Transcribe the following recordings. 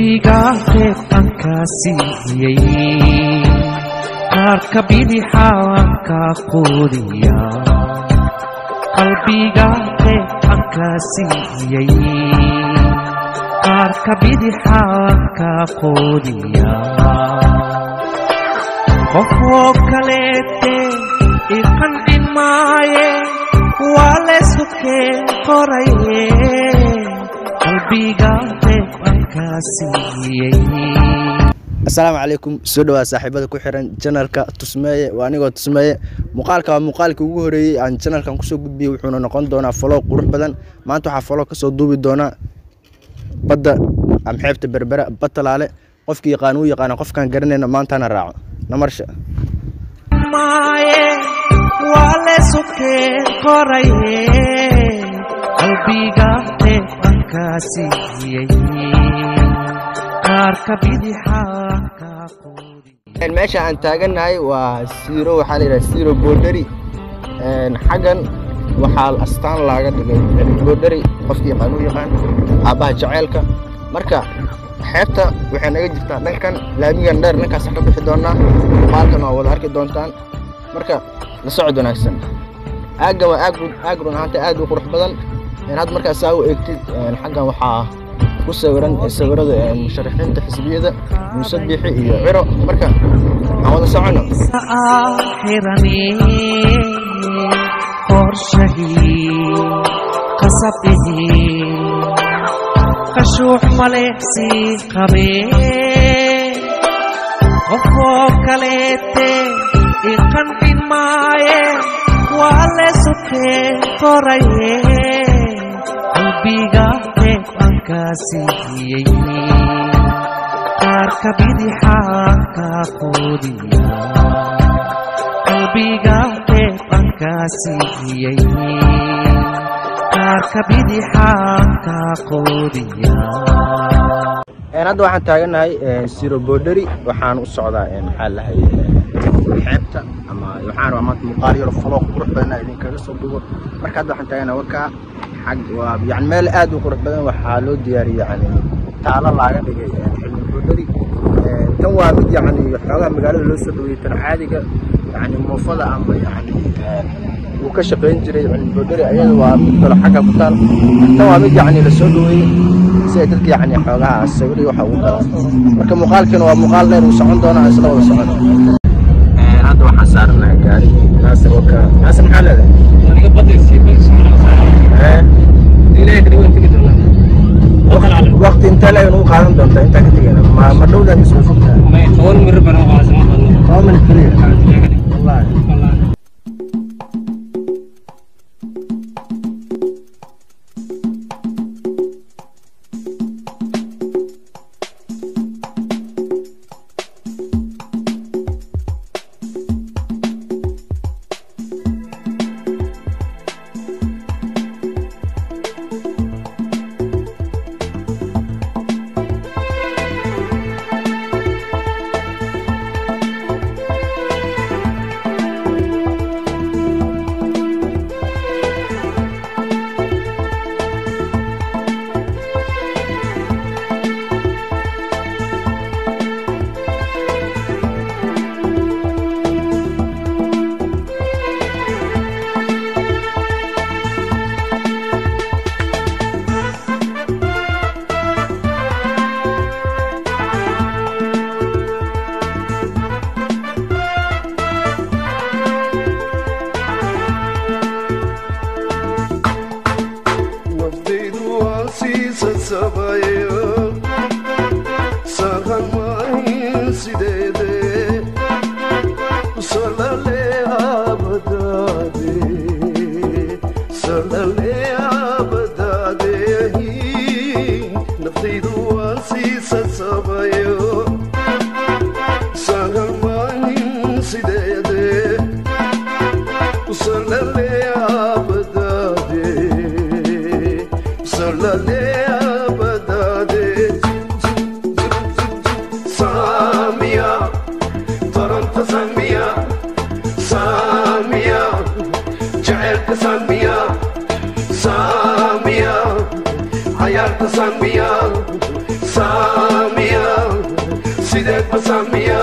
Qalbiga qeybaan kaa siiyey, qaarka bidixaan kaa quudiya. Qalbiga qeybaan kaa siiyey, qaarka bidixaan kaa quudiya. Qofoo kaleete i qancin maaye, waa laysku keen qoraye. Qalbiga qeybaan kaa siiyey. Asalaamu calaykum, soo dhawaa saaxiibada ku xiran channelka Tusmeeye. Waa anigoo Tusmeeye. Muuqaalka waa muuqaalkii ugu horeeyey aan channelkan kusoo gudbiyey, wuxuuna noqon doonaa vlog qurux badan. Maanta waxaa vlog kasoo duubi doona badda ama xeebta Berbera, Batalaale. Qofkii yaqaan uu yaqaana, qofkaan garanayna maantana raaco namarsha. Maaye, waa laysku keen qoraye. Qalbiga qeybaan kaa siiyey, qaarka bidixaan kaa quudiya. Meesha aan taagannahay waa Siiro, waxaa la yidhaha Siiro Boodheri. Xaggan waxaa astaan laaga dhigay Cilmi Boodheri, qofkii yaqaan uu yaqaan, aabbaha jaceylka. Marka xeebta waxay naga jirtaa dhankan laamigan dheer, dhankaas ka bixi doonaa. Muuqaalkan waa wada arki doontaan, marka la socod wanaagsan. Aaggan waa aag, aag run ahaanta aad u qurux badan. Hadda markaas saa u eegtid, xaggan waxaa ku sawiran sawirada musharaxiinta xisbiyada Muuse Biixi iyo Ciro. Marka aan wada socono. Xirani qorshahii qasabihii qashuux maleeqsii qabee, qofoo kaleete i qancin maaye, waa laysu keen qoraye. Qalbiga qeybaan kaa siiyey, qaarka bidixaan kaa quudiya. Qalbiga qeybaan kaa siiyey, qaarka bidixaan kaa quudiya. Hadda waxaan taagannahay Siro Boodheri. Waxaan u socdaa, maxaa lahay, xeebta ama waxaan rabaa maanta muuqaal yaro vlog qurux badan inaan idinkaga soo dugo. Marka hadda waxaan taaganahay wakaa xag, waa yani meel aad u qurux badan. Waxaa loo diyaariyey, yani taalo laaga dhigay Cilmi Boodheri. Tan waa mid yani xoogaha magaalada loo soo dhaweeyey. Tan caadiga, yani muufada ama yani uu ka shaqayn jiray Cilmi Boodheri, ayada waa mid kale xagga ku taal. Tan waa mid yani la soo dhaweeyey si ay dadka yani xoogaha sawir iyo waxa ugu galaan. Marka muuqaalkan waa muuqaal dheer, uu socon doona, isla wada socon. Hadda waxaan saaranahay gaarigii Naasir. Waka Naasir, maxaa leedahay? Waqti intee leeg ugu qaadan doontaa intaa ka tegayna? Ma dhowdaa mise way fogtahay? 10 minute keliya, wallahi. Naftaydu waa siisa sabayo sahan maahin sideede salale abadaade, salale abadaade. Naftaydu waa siisa sabayo sahan maahin sideede salale abadaade, salale abadaade. Samia taranta, Samia, Samia jaceylka, Samia, Samia cayaarta, Samia, Samia. Sideed basamiya.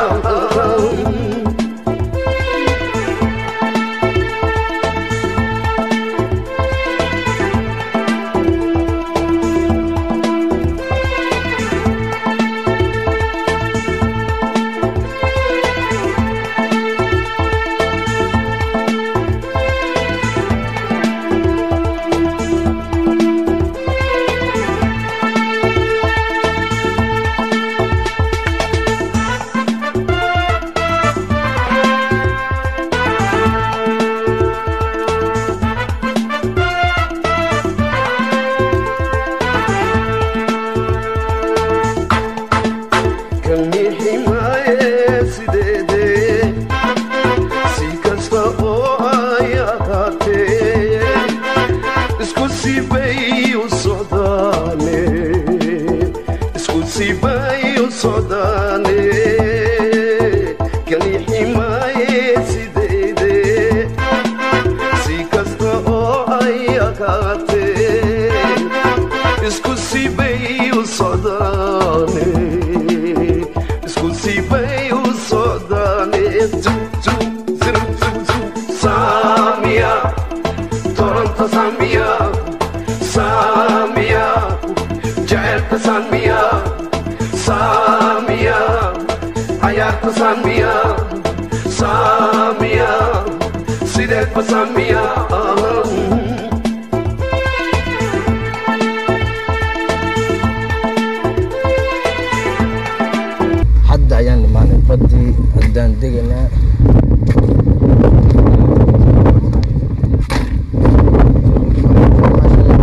Hadda ayaan imaanay baddii, haddaan deganaa.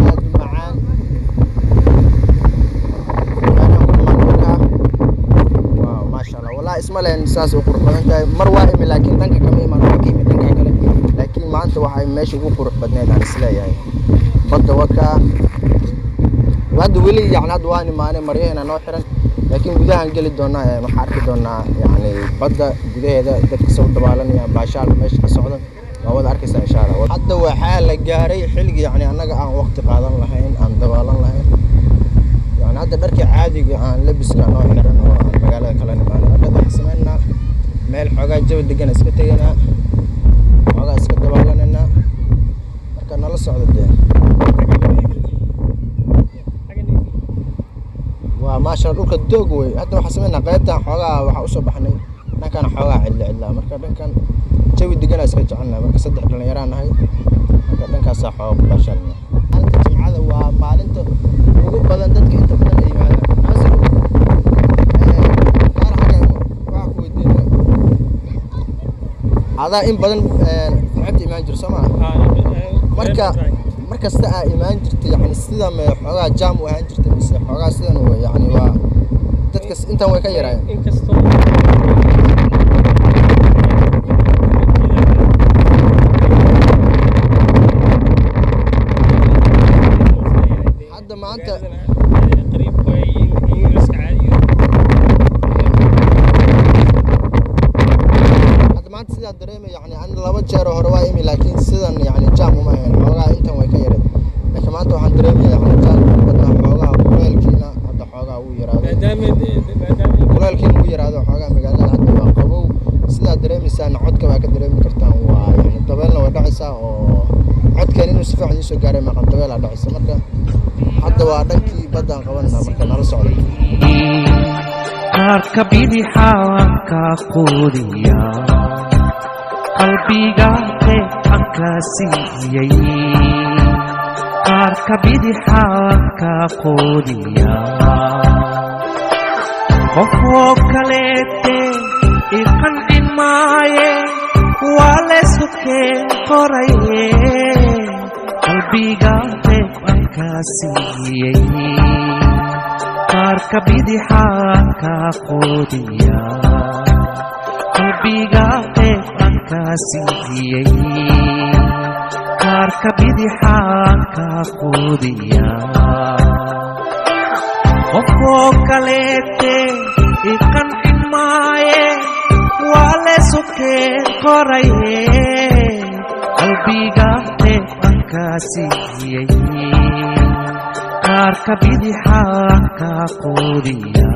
Aad u macaan. Waaw, maasha Allah, wallahi isma lehen saas u qurux badan tahay. Mar waa imi, laakiin dhanka kama iman, waxaa ka imi dhanka kale, laakiin maanta waxay meesha ugu qurux badneed aan isleeyahay badda. Wakaa hadda weli, yani hadda waan imaanay, maryaheena noo xiran, laakiin gudahaan geli doonaa. Waxaan arki doonaa yani badda gudaheeda dadka soo dabaalanaya, baashaalka meesha ka socda waa wada arkaysaa insha Allah. Hadda waxaa la gaaray xilligii yani annaga aan waqti qaadan lahayn, aan dabaalan lahayn. Yani hadda dharkii caadiga aan labiska noo xiran oo aan magaalada kala nimaanay. Marka waxaan sameynaa meel xoogaa jawi degan iska teganaa, xoogaa iska dabaalanaynaa. Marka nala socdo dee. Waa maasha, dhulka doog wey. Hadda waxaan sameynaa qaybtan xoogaa waxaa usoo baxnay dhankan xoogaa cidla cidlaa. Marka dhankan jawi deganaa iska jecelnahay. Marka saddex dhallinyaraa nahay, marka dhankaasaa xooga ku baashaalna. Maalinta Jimcada waa maalinta ugu badan dadka inta badan ay yimaadaan. Naasir, gaar xaggan waxaa ku weydiinaya, adaa in badan xeebta imaan jiro soo maa? Marka mar kasta aa imaan jirta, yani sida me xoogaa jaam u ahaan jirta mise xoogaa sidan wey? Yani waa dadka intan way ka yaraayeen. Inkastoo Hadda maanta qariibku ay Ingiriiska caadiga. Hadda maanta sidaa dareemay, yani ani laba jeer oo hore waa imi, laakiin sidan yani jaam uma ahayn, xoogaa intan way ka yareed. Laakiin maanta waxaan dareemaya yani jaam badnaa, xoogaa kuleelkiina hadda xoogaa wuu yaraaday. Maadaama Kuleelkiina wuu yaraado xoogaa, magaalada hadda waa qabow sidaa dareemaysaan. Codka waa ka dareemi kartaan, waa yani dabeelna way dhacaysaa oo codkeen inuu si fiican iisoo gaaray maqan, dabeelaa dhacaysa. Marka hadda waa dhankii baddaan qabanaa, marka nala socda. Qaarka bidixaan ka quudiya, qalbiga qeexan ka siiyey. Qaarka bidixaan ka quudiya, qofoo kaleete i qancin maaye, waa laysku keen qoraye, qalbiga qeexan ka siiyey. Qaarka bidixaan ka quudiya, qalbiga qeexan ka siiyey. Qaarka bidixaan ka quudiya, qofoo kaleete i qancin maaye, waa laysu keen qoraye, qalbiga qeexan ka siiyey. Qaarka bidixaan ka quudiya.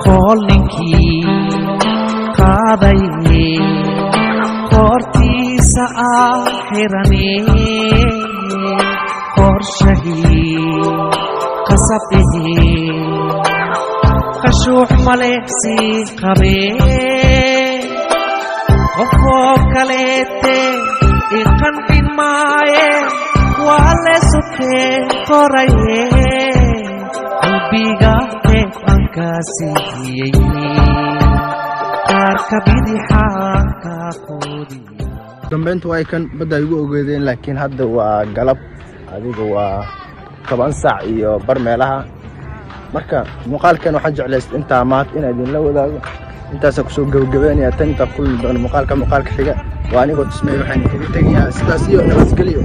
Qool ninkii qaaday qoortiisa ah xirane, qorshahii qasab ihi qashuux maleegsii qabee, qofoo kaleete iqancin maaye, waa leesukee qoraye, qalbiga qeeb aan kaa siiyey, qaarka bidixaan ka quudiya. Dambeyntu ay kan badda ay igu ogeedeen, laakiin hadda waa galab, adiga waa 10 saac iyo bar meelaha. Marka muuqaalkan waxaan jeclaystay intaa maanta inaan idinla wadaago, intaasaan kusoo gabagabeynaya. Tan intaa kulmi doono muuqaalka xiga, waa anigoo Tusmeey, waxaan kaga tegayaa sidaas iyo nabadgelyo.